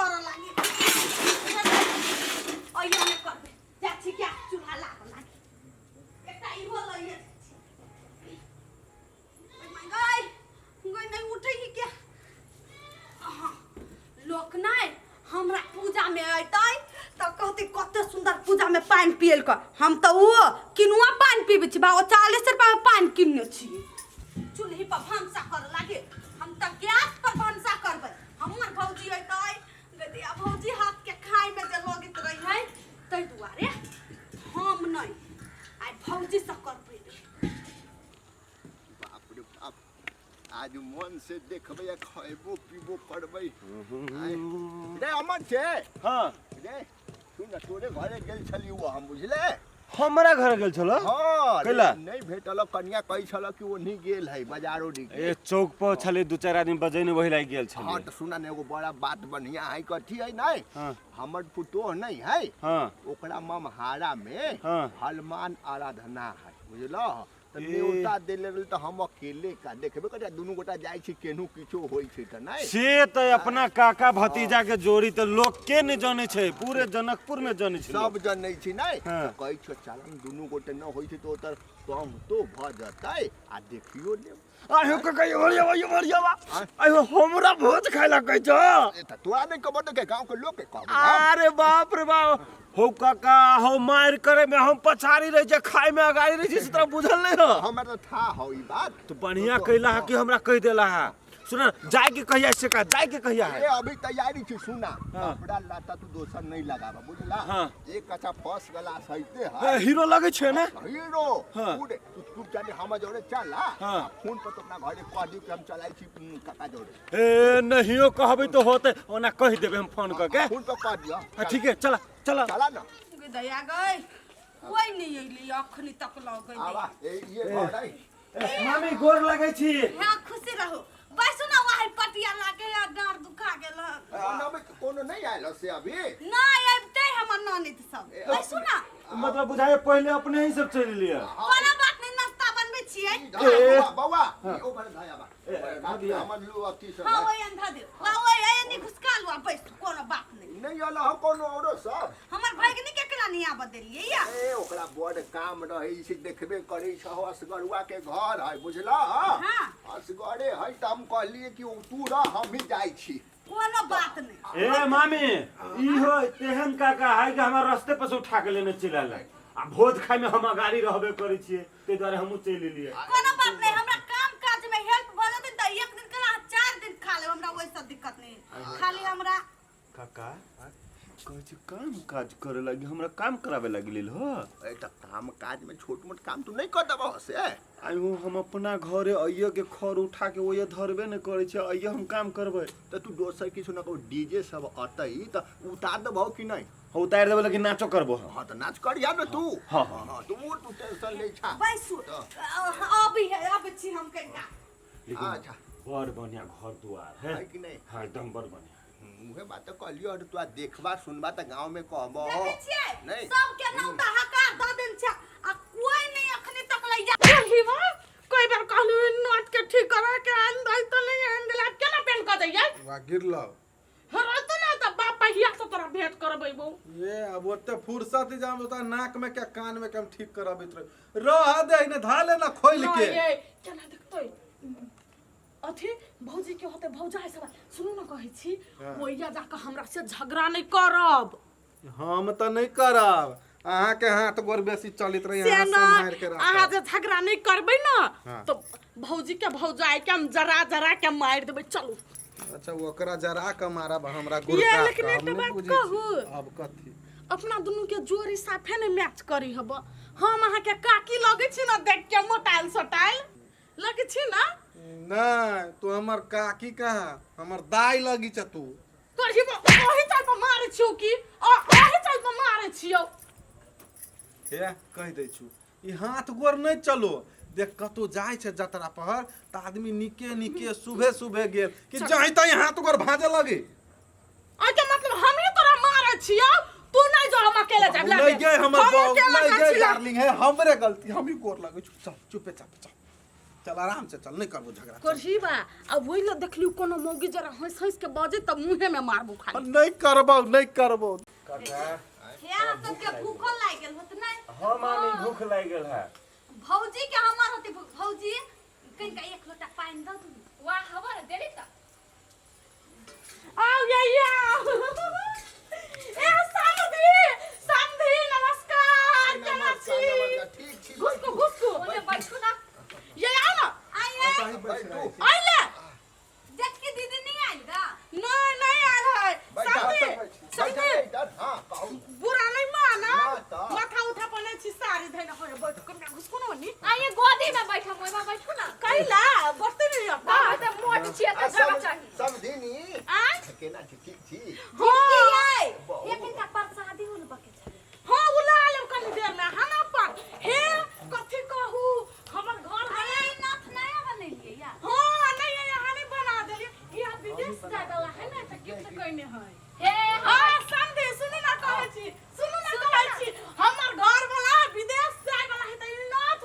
करऽ लागी अइयो नहि करबै जाइ छी गैस चूल्हा लागऽ लागी एकटा इहो लइए जाइ छी गई गई नहीं उठे ही क्या अहाँ, लोक नहीं हमरा पूजा में अयतै तऽ कहतै कते सुंदर पूजा में पानि पियल कऽ हम तऽ ओ किनुआ पानि पीबै छी बा ओ 40 रुपया में पानि किनने छी चूल्ही पर भनसा करऽ लागे हम तऽ गैस पर भनसा करबै हमर भौजी अयतै गदिया भौजी हाथ के खाय में जे लगैत रही है ताहि दुआरे हम नहीं आइ भौजी से करबै बाप रे बाप आज मन से देखबै आ खयबो पीबो करबै आय। रे अमर छै हाँ रे सुन न तोरे घरे गेल छली ओ हम बुझले हमरा घर गेल छलो हाँ कैला? नहीं भेटल कनिया कहै छल कि ओन्ही गेल है बाजारो डी ए चौक पर छलै दू चारि आदमी बजैने वही लागि गेल हाँ छलै तो सुना ने एगो बड़ा बात बढ़िया है कथी है नहीं हाँ हमर पुतोह नहीं है हाँ ओकरा ममहारा में हाँ। हनुमान आराधना है बुझलह तऽ ए। न्योता देले रहल तऽ हम अकेले का देखबे करै दुनू गोटा जाइ छी केनहु किछो होइ छै तऽ नहि से तऽ अपना काका भतीजा के जोड़ी तऽ लोक के नहि जानै छै पूरे जनकपुर में जानै छै सब लोक। जनै छी नहि हाँ। तऽ कहै छियो चलन दुनू गोटे न होइ छै तऽ ओतऽ कम तो भऽ जतै आ देखियो लेब आयो काका यो बढ़िया यो बढ़िया बा आयो हमरा भोज खाय ला कहै छ ए तऽ तोरा नहि कहबो तऽ के गाँव के लोक के कहबो हम। अरे बाप रे बाप हो काका हो मार करे में हम पछाड़ी रहे छै खाय में अगाड़ी रहे छै से तोरा बुझल नहीं हो हमरा तऽ था हौ ई बात तो बढ़िया कैला है कि हमरा कह देला है सुन जाय के कहिया से का जाय के कहिया ए है अभी तैयारी छी सुना हाँ। कपड़ा लत्ता तू दोसर नहीं लगाबा बुझला हाँ। एक अच्छा फर्स्ट क्लास हइते है ए, हीरो लगे छै ने हीरो हाँ। पूरे तू चुप जाने हम जोरे चल आ हाँ। आ फोन पर तो अपना घरे कह दियो कि हम चलाई छी काका जोरे ए नहियो कहबै तो होते ओना कह देबै हम फोन कऽ के फोन पर कह दियो हाँ, ठीक है चला चला चला ना गे दया गई कोई नहीं अइली अखनी तक लग गई आवा ए ये घर है मामी गोर लगै छी हाँ खुशी रहू बैसू ना वही पटिया लागे या डाँड़ दुखा गेल हन। कोनो में कोनो नहीं आयल हो से अभी नहीं अबिते हमर ननद सब बैसू ना मतलब बुझाए पहिले अपने ही सब चलि लिअ कोनो बात नहीं नाश्ता बनबै छियै ई बौआ बौआ ई ओ भर धाया बा हमर लू अथी सब हाँ है। वही अंधा दे वाह वही है नहीं घुसका लू आ बैसू कोनो बात नहीं नहीं आयल हो कोनो औरो सब हमर भगिनी के केकरा नहीं आबऽ देलियै या ए ओकरा बड़ काम रहै छै देखबे करै छहो असगरुआ के घर है बुझला हाँ। असगरे है तऽ हम कहलिए कि तू रह हम ही जाइ छी कोनो बात नहीं ए मामी इहो तेहन काका है कि हमरा रास्ते पर से उठा के लेने चलि आयल है। आ भोज खाय में हम अगाड़ी रहबे करै छियै ताहि दुआरे हमहूँ चलि एलियै कोनो बात नहीं हमरा काम काज में हेल्प भऽ जेतै तऽ एक दिन केना 4 दिन खा लेब हमरा ओहिसँ दिक्कत नहीं खाली हमरा काका कहै छै काम काज करे लागी हमरा काम करावे लागी लेल हो ए तऽ काम काज में छोट मोट काम तू नहीं कर देबह से आइयो हम अपना घरे अइये के खर उठा के ओइये धरबे ने करै छै अइये हम काम करबै तऽ तू दोसर किछु न कहू डीजे सब अतै तऽ उतार देबह कि नहीं हम उतारि देबै लेकिन नाचो करबो हम हाँ तऽ नाच करिया ने तू हाँ, हाँ। हाँ तू वो तू टेंशन ले छा बैसू अभी है अबै छी हम कनिका लेकिन अच्छा। बड़ बढ़िया घर दुआर है है कि नहीं हाँ एकदम बड़ बढ़िया उहे बात तऽ कहलियो और तोरा देखबा सुनबा तऽ गाँव में कहबो देखै छियै नहीं सबके नौता हकार दऽ देन छै आ कोई नहीं अखनी तक लैया कही बा कोई बेर कहलू नोट के ठीक करा के आन दई त नहीं आन देला केना पेन क दैयै वा गिरलो हरतो ना त बाप पहिया से तोरा भेंट करबै बौ ये अब ओते फुर्सत ही जाम ओता नाक में क्या कान में के हम ठीक कराबित रह रह दे ने धा ले ना खोल के ये केना देखतै अथी भौजी के होते भौजाई सब सुनू ना कहै छी ओइया जाके हमरा से झगड़ा नहीं करब हम तऽ नहि करब अहाँके हाथ गोर बेसी चलैत रही से अहाँ ना सम्हारि के अहाँ राखब जे झगड़ा नहीं करबै ना हाँ। तो भौजी के भौजाई के हम जरा जरा के मारि देबै चलू अच्छा ओकरा जरा के मारब हमरा गुड़ ये काट लेकिन के, हम एकटा नहि बात बुझै छी। कहू। अब कथी अपना दुनू के जोड़ी साफे नहीं मैच करी हब हम अहाँ के काकी लगै छी ना देख के मोटाइल सोटाइल लगै छी ना नहि तू हमर काकी कहाँ हमर दाई लगी छ तू तोर ही ओही चाल पर मारै छियौ की ओही चाल पर मारै छियौ हे कहि दै छु ई हाथ गोर नहि चलो देख कतौ जाइ छै जतरा पहर तऽ आदमी निके निके सुबह सुबह गेल कि जाहि तहि हाथ गोर भाजे लगी एहिके मतलब हमही तोरा मारै छियौ तू नहि जो हम अकेले जाब नहि गे हमर हम बहू अकेले नहि जाइ गे छी ला। डार्लिंग हे हमरे गलती हमही गोर लगै छु चल चुपे चाप चल चल आराम से चल, नहीं करबो झगड़ा। करही बा आ वही ला देखलियो कोनो मौगी जरा हंस हंस के बजे तब मुंहे में मारबो खाली। नहीं करबो, नहीं करबो। काका हे अहाँ सबके भूखल लागि गेल होत नहि? हाँ मामी, भूख लागि गेल है। भौजी के हमर होते भूख। भौजी कनिका एक लोटा पानि दऽ दू। वाह हवा ने देली त। आओ ये आओ। ए समधी, समधी नमस्कार, केना छी? नमस्कार, ठीक छी। घुसकू घुसकू। ओने बैठू ना। ये आओ ना। आइए। बैठू। आइले। जेठकी दीदी नहि आयल गा? नहीं नहीं आयल है। बैठा, समधी, बैठा, समधी इधर, हाँ, कहू। बुरा नहीं माना। ना त। माथा उठा पने छी साड़ी धैना होय बैठ कनिका घुसकू ना ओनी। आइए गोदी में बैठम, ओइमा बैठू ना। कैला बढ़ते नहीं अब। बाबा त मोट छियै आ, त जगह चाही। समधिनी आय केना छी? ठीक छी? हाँ आइ बहु। एक कनिका प्रसादी होल बके छलै। हाँ उला लेब कनी देर में हम अपन। हे कथी कहू, हमर घर है। आइ नथ नया बनेलियै या? हाँ नहीं यहाँ नहीं बना देलियै। यहाँ विदेश जाय वाला है ना त गिफ्ट कइने है। हे हाँ समधी सुनू ना कहै छी, सुनू ना कहै छी, हमर घर वाला विदेश जाय वाला है त ई नथ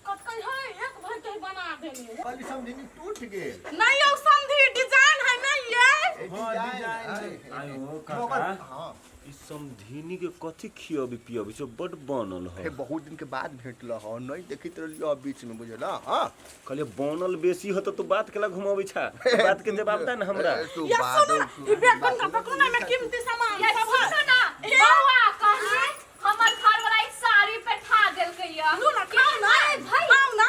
कत कहि है एक भर के बना देलियै। कहली समधिनी टूट गेल। नहीं यौ समधी डिजाइन है नहीं ये। ए, हाँ, डिजाइन डिजाइन है। आयो मगर काका, हाँ ई समधिनी के कथी खियबी पियबी छौ? बड बनल हे है। बहुत दिन के बाद भेटल ह, नहीं देखित रहलियो बीच में, बुझल? हाँ कहलिए बनल बेसी हो त तू बात केला घुमाबै छा? बात के जवाब दे ना हमरा। ए, तू या बात सुनू ना, ई बैग कनिका पकड़ू ना, एमे कीमती सामान ये सब है। सुनू ना बौआ, कहली हमर घर वाला ई साड़ी पे ठा देलकै या। लू ना खाउ ना, खाउ ना,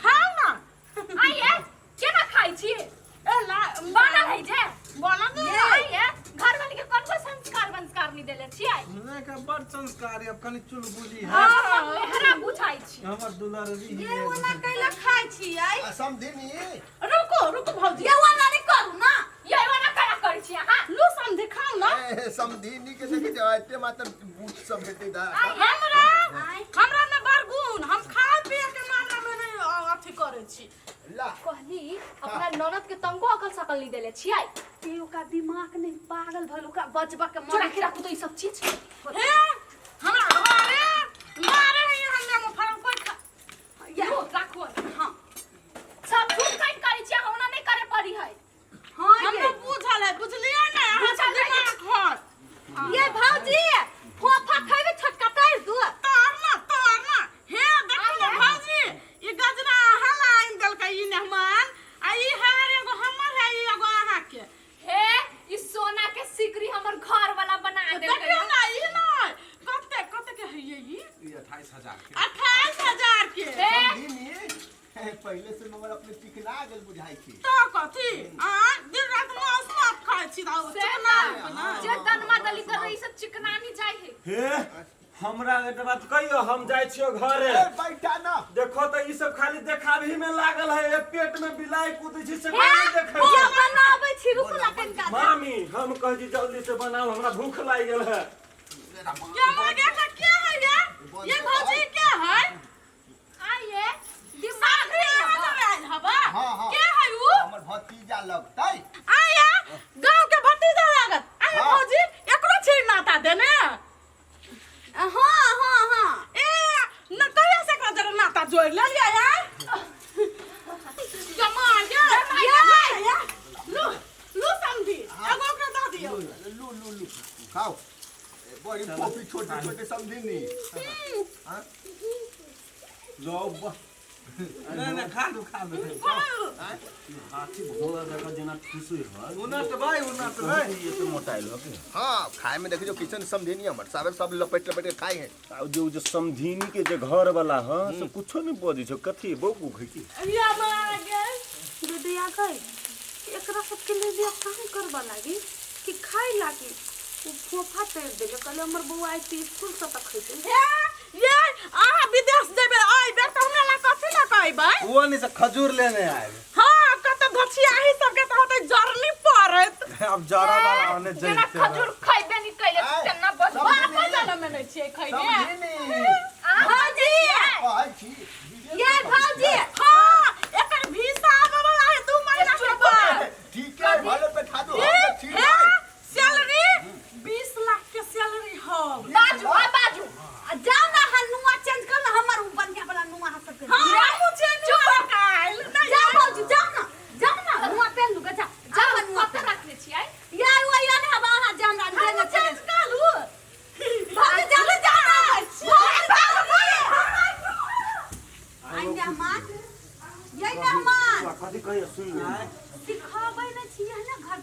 खाउ ना। आइए केना खाइ छी? ए ला बनल है जे बनल नहीं। आइए घर वाली के कोनो संस्कार बंस्कार नहीं देले छियै। नहीं का बड़ संस्कार है, अब कनी चुलबुली है। हम मेहरा बुझाइ छी। हमर दुलारवी ये है। ओना कैला खाइ छियै? आ, समधिनी रुको रुको भौजी। ये ओना नहि करू ना। ये वाला केना करै छी अहाँ? लू समधी खाउ ना। ए, समधिनी के देखी जे एते मात्र बूट सब हेतै दा। हमरा हमरा में बड़ गुण, हम खाय पिए के मामला में नहीं अथी करै छी। ला कहली अपना ननद के तंको अकल सकल नहीं देले छियै। ए ओकरा दिमाग नहि पागल भल, ओकरा बजबा के चोरा मन के राखू तो ई सब चीज। हे हमरा घरे मारे है यहाँ नेमो फरम कोई खा या लू राखू। हाँ सब झूठ काट करै छियै, हमरा नहीं करे पड़ी है। हाँ हमरा ये बुझल है, बुझलियै ना? अहाँ बुझल के है। दिमाग है। ये भौजी फोफा खैबे छोटका तार दू। तार ना, तार ना। हे देखू ना भौजी, ई गजरा अहाँ ला आनि देलकै ई मेहमान, आ ई हार एगो हमर है, ई एगो अहाँ के। हे ई सोना के सिकरी हमर घर वाला बना देलकै। देखियौ ना, ई नहि कते कते के है ये ई? ई 28,000 के। 28,000 के। हे समधिनी हे, पहिले से मगर अपने चिकना गेल बुझाइ छी। तो कथी आ दिन रात मांस माछ खाइ छी तऽ से चिकना ना, जे दनमा दली कर रही सब चिकनानी जाइ है। हे हमरा एक बात कहियो, हम जाइ छियो घरे। ए, बैठा ना। देखो त ई सब खाली देखाबी में लागल है, ए पेट में बिलाई कूदै छै से कोई नहीं देखै ये छै। बनाबै छी, रुकू ना कनिका। मामी हम कहै छी जल्दी से बनाओ, हमरा भूख लागि गेल है। क्या मांगे का क्या है ये? ये भौजी क्या है? आइए दिमाग सामने अहाँ जब आयल हबा। हाँ, हाँ। के है उ? हमर भतीजा लगतै। आया गांव के भतीजा लागत। आया हाँ। भौजी एकरो छै नाता देने। हाँ हाँ हाँ ए न कहिया से एकरा जरा नाता जोड़ लेलियै यार? जमा ये या या लू लू समधी एगो ओकरा दऽ दियौ। लू लू लू खाओ। ए, बड़ी फोफी छोटे छोटे समधिनी। हाँ? लो नहीं नहीं, खा लू खा लू। हाथी घोड़ा जकाँ जेना ठूसै है। उनट भाई, उनट भाई। ये तो मोटाइल हो के। हाँ खाए में देखियो किचन समधिनी हमर साबे सब लपेट लपेट के खाए हैं। आ जे जे समधिनी के जे घर वाला ह से कुछो नहीं बजै छौ, कथी बौकू खै की? या मागे दीदिया गई एकरा सबके ले लिया काम करबा लागी कि खाए लागी? उ फोफा तैर देले, कहले हमर बौआ आइ स्कूल से त खैते। हे ये अहाँ विदेश जेबै अइबै तऽ हमरा ला कथी लऽ कऽ अइबै? वो नहीं से खजूर लेने आए। हाँ कतऽ घछियाही सबके तऽ होतै जरनी पड़ैत। अब जरा वाला होने जेना जैसे खजूर खैबे नहीं कैले आय, तेना बस। समधिनी। बाप जनमे नहि छियै खैने। समधिनी भौजी कहै छी विदेश ये भौजी हाँ एकर वीसा आबऽ वाला है 2 महीना के बाद। ठीक है भले पे खा दो। ए, हम तो ठीक हे, है। सैलरी 20 लाख के सैलरी हो। बाजू आ बाजू। आ जाओ ना, अहाँ नुआ चेंज कर ना, हमर उ बढ़िया वाला नुआ अहाँ सबके। हाँ हमहूँ छियै नुआ काल्हि।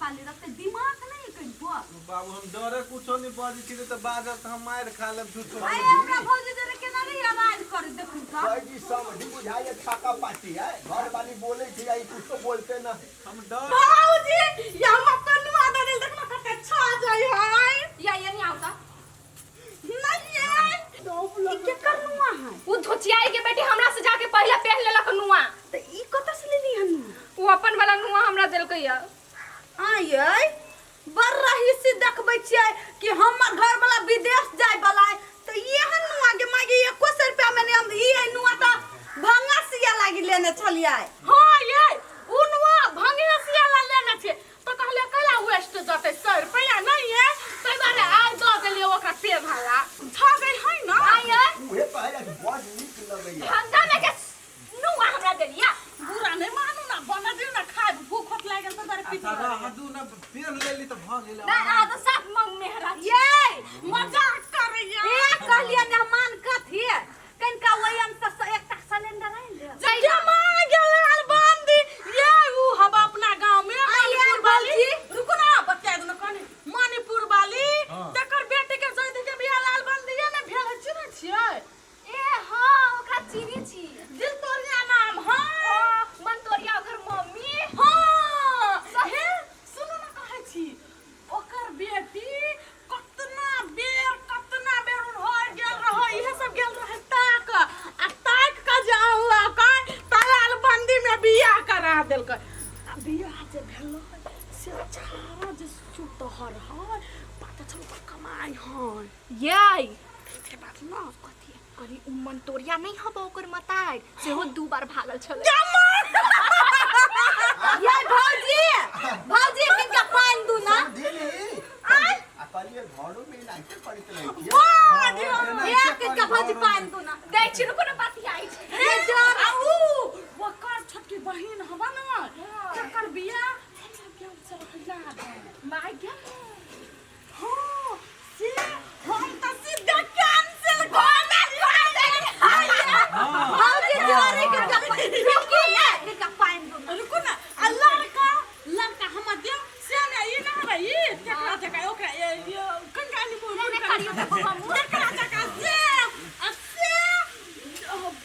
वाली रखते दिमाग नहीं कनिको। बाबू हम डरे कुछो नहीं बाजै छी, नहीं तऽ बाजब तऽ हम मारि खा लेब झूठो। आइ हमरा भौजी जरे केना रे आवाज कर देखू तऽ। कहै छी समझी बुझाइए छाका पाटी है, घर वाली बोले छी आई कुछो बोलते न है। हम डर बाबूजी ये हमर तनुआ दे देल देखना कते छा जाय है। या ये नहीं आवता। नहीं ये ई केकर नुआ है? उ धोचियाई के बेटी हमरा से जाके पहले पहन लेलक नुआ। तऽ ई कतऽ से लेली हन नुआ? उ अपन वाला नुआ हमरा देलकै या। आय बड़ रहीसी देखबै छियै कि हमर घर वाला विदेश जाय वाला है तऽ एहन नुआ के मागे 100 रुपया में नहीं हम ई नुआ तऽ भंगा सिया लागी लेने छलियै। हां ये उ नुआ भंगे सिया ला लेने छै तो कहले कैला वेस्ट जते 100 रुपया नहीं है तै दुआरे आइ दऽ देलियै ओकरा पेन्हला छा गई है ना। आय उहे कहै छै बड़ नीक लगैया। भंगा में के नुआ हमरा देलिया। बुरा नहीं मानू ना बना दियो ना खाए भूख होत लागल त दुआरे पीट अच्छा रह दू ना पेन लेली तऽ भऽ गेल। ना आ तो साफ मंग में हरा ये मजाक करैया। ए कहलियै मेहमान कथी कनिका ओहि हम से एकटा सिलेंडर आनि लेब। के मां गेल बंदी ये उ हम अपना गांव में आइए मणिपुर वाली भौजी। रुको ना बतिया दो ना कनी मणिपुर वाली तकर बेटी के जैद के बियाह लाल बंदी ने भेल है चिन्है छियै? ए हां ओकरा चीनी छी दिल तोरिया नाम। हां मन तोरिया ओकर मम्मी। हां हे सुनू ना कहै छी ओकर बेटी कतना बेर उड़हर गेल रहै इहे सब गेल रहै ताक आ ताक के जे अनलकै तलाल बंदी में बियाह करा देलकै। आ बियाह जे भेलै से छाड़ा जे सुतहर है पता चल ओकर कमाइ है। ये से बात ना कथी करी उ मन तोरिया नहीं हब ओकर मतार सेहो 2 बार भागल छलै। ये भौजी भौजी कनिका पानि दू ना। समझिली आ कहलिए घरो में नाचे करैत रहै छियै। ए कनिका भौजी पानि दू ना। दै छी रुको ना बात आई छै। हे आ उ ओकर छोटकी बहिन हवा ना तकर बियाह हम सब गेल से रहला माय गे हाँ से हम त सीधा कैंसिल कर देलियै। भौजी जोरे कनिका रुकू ना कनिका पानि दू ना। रुकू ना आ लड़का लड़का हमर देव से ने ई ना हवे ई केकरा जका ओकरा ये कनिका नि मुंह नहीं करियो त बौआ मुंह। केकरा जका से आ से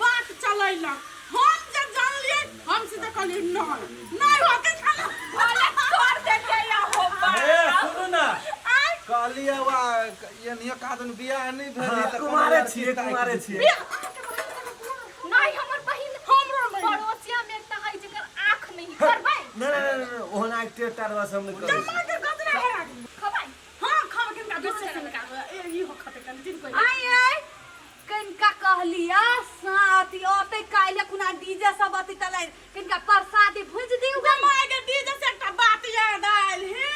बात चलैलक। हम जे जानलियै हम सीधा कहलियै नहीं नहीं होतै खाना भले तोड़ देते या हो ए सुनू ना कहलियै वा एनियो कादन बियाह नहि भेल तऽ कुमारे छियै कुमारे छियै। नहीं हमर बहिन हमरो नहीं। पड़ोसिया में एकटा है जेकर आंख नहीं करबै। ना ना ना ना ओहना एक टेटार बस हम नहि करै छी। जमा के गजरा हेरा गेल। खबै हाँ खाब किनका बेसी किनका ए ई हो खते कन दिन कोइ आय आय कनिका कहलिया साथी अतै काल्हि खुना डीजे सब अतै तलै कनिका प्रसादी भुजि दियौ गन। माय के डीजे से एकटा बात याद आयल हे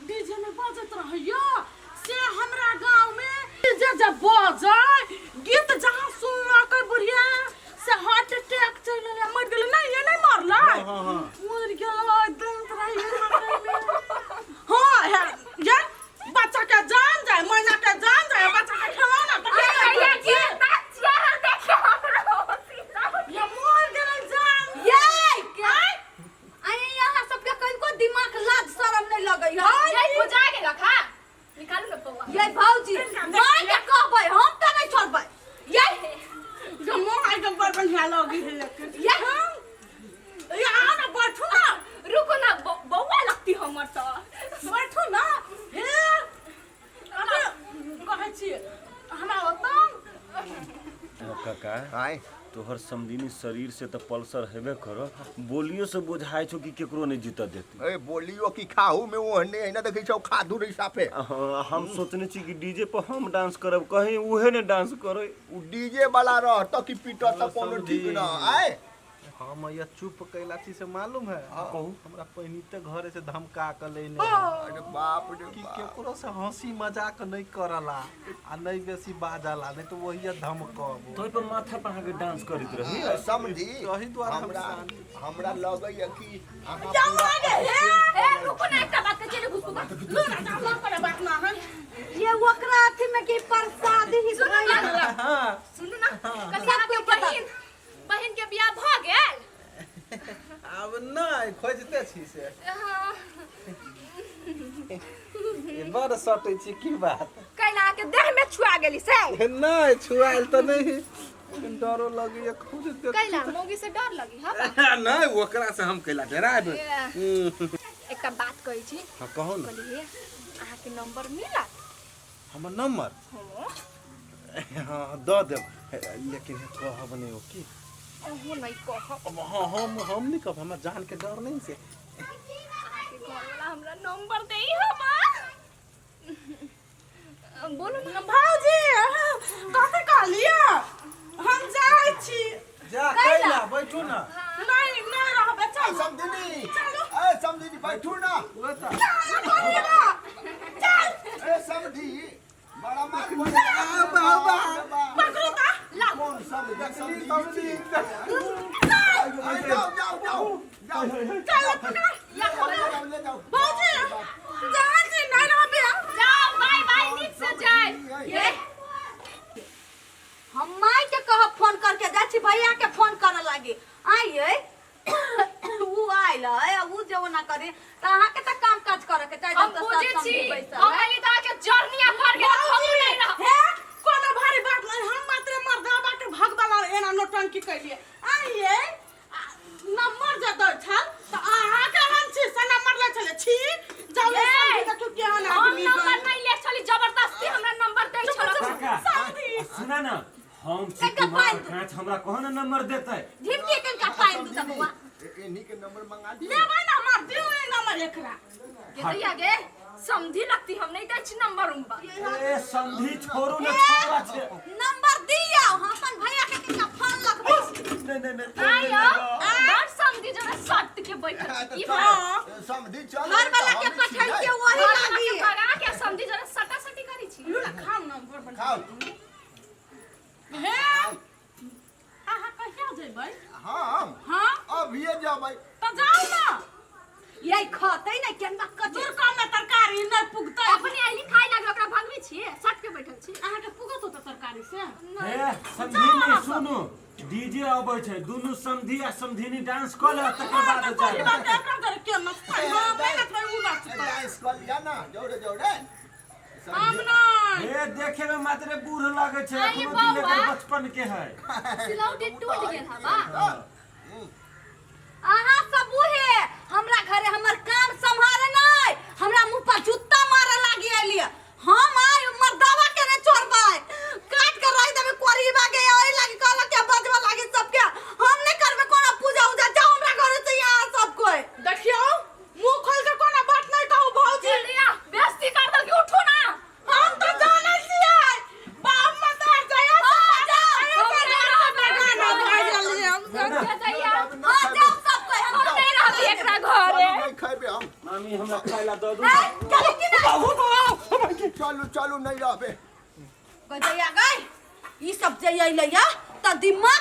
डीजे में बजैत रहैया से हमरा गांव में डीजे जब बजै गीत जहाँ सुनलकै बुढ़िया से हार्ट अटैक चलि गेलै मरि गेलै। नहीं ये नहीं मरलै मरि गेलै दंत रहै में। हाँ हे ये बच्चा के जान जाए मैना के जान जाए बच्चा के खिलौना त ये के बच्चा देखे हमरो ये मर गेलै जान। ये आय यहाँ सबके कनिको दिमाग लाज शरम नहीं लगै है। ये बुझा गेलक हां निकालू ना बौआ। ये भौजी माय के कहबै हम तऽ नहीं छोड़बै। ये जो मोह एकदम बड़ बढ़िया लगी है लेकिन ये ये आ ना बैठू ना रुको ना बौआ लगती हमर त बैठू ना हे अरे कहै छी हमरा ओतऽ काका आय तोहर समधिनी शरीर से तऽ पल्सर हेबे करो बोलियो से बुझाइ छौ कि केकरो नहीं जीत देती। ए बोलियो कि खाहू में ओहने है ना देखै छौ खाधू रही साफे। हाँ, हम सोचने छी कि डीजे पर हम डांस करब कहीं उहे ने डांस करे। उ डीजे वाला रहत कि पीटत त कोनो ठीक न। आय हम ये चुप कैला छी से मालूम है कहू। हमरा पहिनीते घरे से धमका के लेने अरे बाप रे कि बाप। केकरो से हंसी मजाक नहीं करला आ नहीं बेसी बाजला नहीं तो वही धमकब। तोहि पर माथा पर अहाँके डांस करैत रही। समझी तही दुआरे हम हमरा शांत छी। हमरा लगैया कि अहाँ जमा गे हे ए रुको ना एकटा बात के चले घुसकू का लो ना जमा करे बात ना है ये ओकरा अथी में कि प्रसादी ही सुनू ना हाँ सुनू ना कनी अहाँके बहिन बहिन के बियाह भ गेल? आब नहीं खोजते छी से। हाँ, बड़ सटै छी की बात? कैला अहाँके देह में छुआ गेली से? नहि, छुआयल तऽ नहि, लेकिन डरो लगैया खुद देख। कैला मौगी से डर लगी? हाँ। नहि, ओकरा से हम कैला डरायब? एकटा बात कहै छी। हाँ, कहू ने। कहलिए अहाँके नंबर मिलत? हमर नंबर? हाँ। हाँ, दऽ देब, लेकिन कहब नहि ओ की? अहूँ नहीं कहब। हाँ, हम नहि कहब, हमरा जान के डर नहीं से। अहाँके घरवाला हमरा नंबर दे हमा, बोलू ना। भौजी, कथी कहलियै? हम जाइ छी। जा, कैला बैठू ना। नहीं, नहीं रहबै, चल। समधिनी, ए समधिनी, बैठू ना। ए समधी, बड़ा मार पकड़ू ता। कौन समधी? समधी, समधी। ए, जाओ जाओ जाओ जाओ। चल, पकड़। ले जाओ, ले जाओ। भौजी, जाइ छी, नहीं रहबै। जाओ, बाय बाय, नीक से जाए। ये हम माई के कहब फोन करके, जाइ छी भैया के फोन करे लागी। आइए ऊ आइल है, आ ऊ जे ओना करी त अहाँके त काम काज करे के चाही। हम जब तक बुझै सब छी। समधी बैसल हम है। कहली तऽ अहाँके जर्निया फर गेल, हमहूँ नहीं रहब। हे, कोनो भारी बात नहीं, हम मात्र मर्दाबा के भगवाला एना नौटंकी कैलिए। आइए नंबर जे दै छल त अहाँके हम छी से नंबर लै छलै छी। जाउ ये, समझी, देखियौ केहन हम आदमी नंबर बन। नहीं ले छली, जबरदस्ती हमरा नंबर दै छल। काका, समधी। सुना ना, हम छी कनिका कुमार पानि दू। काँच, हमरा कहो ना नंबर देतै। झिमकी, कनिका पानि दू त बौआ। इन्हीं के नंबर मंगा दिए। लेबै नंबर? दियौ ई नंबर एकरा। के दैया गे, समधी लगती, हम नहीं दै छी नंबर उम्बर। ए समधी, छोड़ू ना, छोड़ा छै। नंबर दियौ, हम अपन भैया के कनिका फोन लगबै छी। नहीं नहीं नहीं। आयो बड़ समधी जरा सट के बैठल छी। की बात? समधी चल। घर वाला के पठैतियै वही घर वाला लागी। के भगा के समधी जरा सटा सटी करै छी। लू ना, खाउ नंबर बना। खाओ। हे, अहाँ कहिया जेबै? हम? हाँ। अभिये जबै। तऽ जाउ ना। ये खतै नै केना कथी दूर कम में तरकारी नहि पुगतै। अपने आइली खाइ लागल, ओकरा भगबै छियै, सट के बैठल छी। अहाँके पुगत होतै तरकारी से? ए समधिनी, सुनू, डीजे अबै छै, दुनू समधी आ समधिनी डांस कऽ ले, तकर बाद सही जायब। बात है, एकरा जरे के नचतै? हम नहि नचबै, उ नचतै। डांस कर लिया ना जोड़े जोड़े। हम नहि। ए देखे में मात्रे बूढ़ लगे छै, आई अखनो दिल एकर बौआ। बचपन के है। सिलौटी टूट गेल हवा। अहाँ सब उहे हमरा घरे हमर काम सम्हारे नै, हमरा मुंह पर जूता मारे लागी एलिए। हम आइ मर्दावा के नै छोड़बै, काट के रख देबै कोरीबा के। ओहि लागी कहलक के बजबा लागी सबके, हम नै करबै कोनो पूजा उजा। जाओ हमरा घरे से यहाँ सब कोई। देखियौ, मुंह खोल के कोनो बात नहि कहू भौजी। जल्दी आ, बेइज्जती कर दल कि उठू ना। हम तऽ जानै छियै, बाप मतार जाय। हम नहीं रहबै। गाना दैया, हाँ, जाओ सब कोई, हम हम नहीं रहबै एकरा घरे। नहीं खेबे हम। मामी, हमरा खाय ला दऽ दू। ए, चलू कि नै? चलू चलू, नहीं रहबे। गजैया गई, ई सब जे अइलै या त दिमाग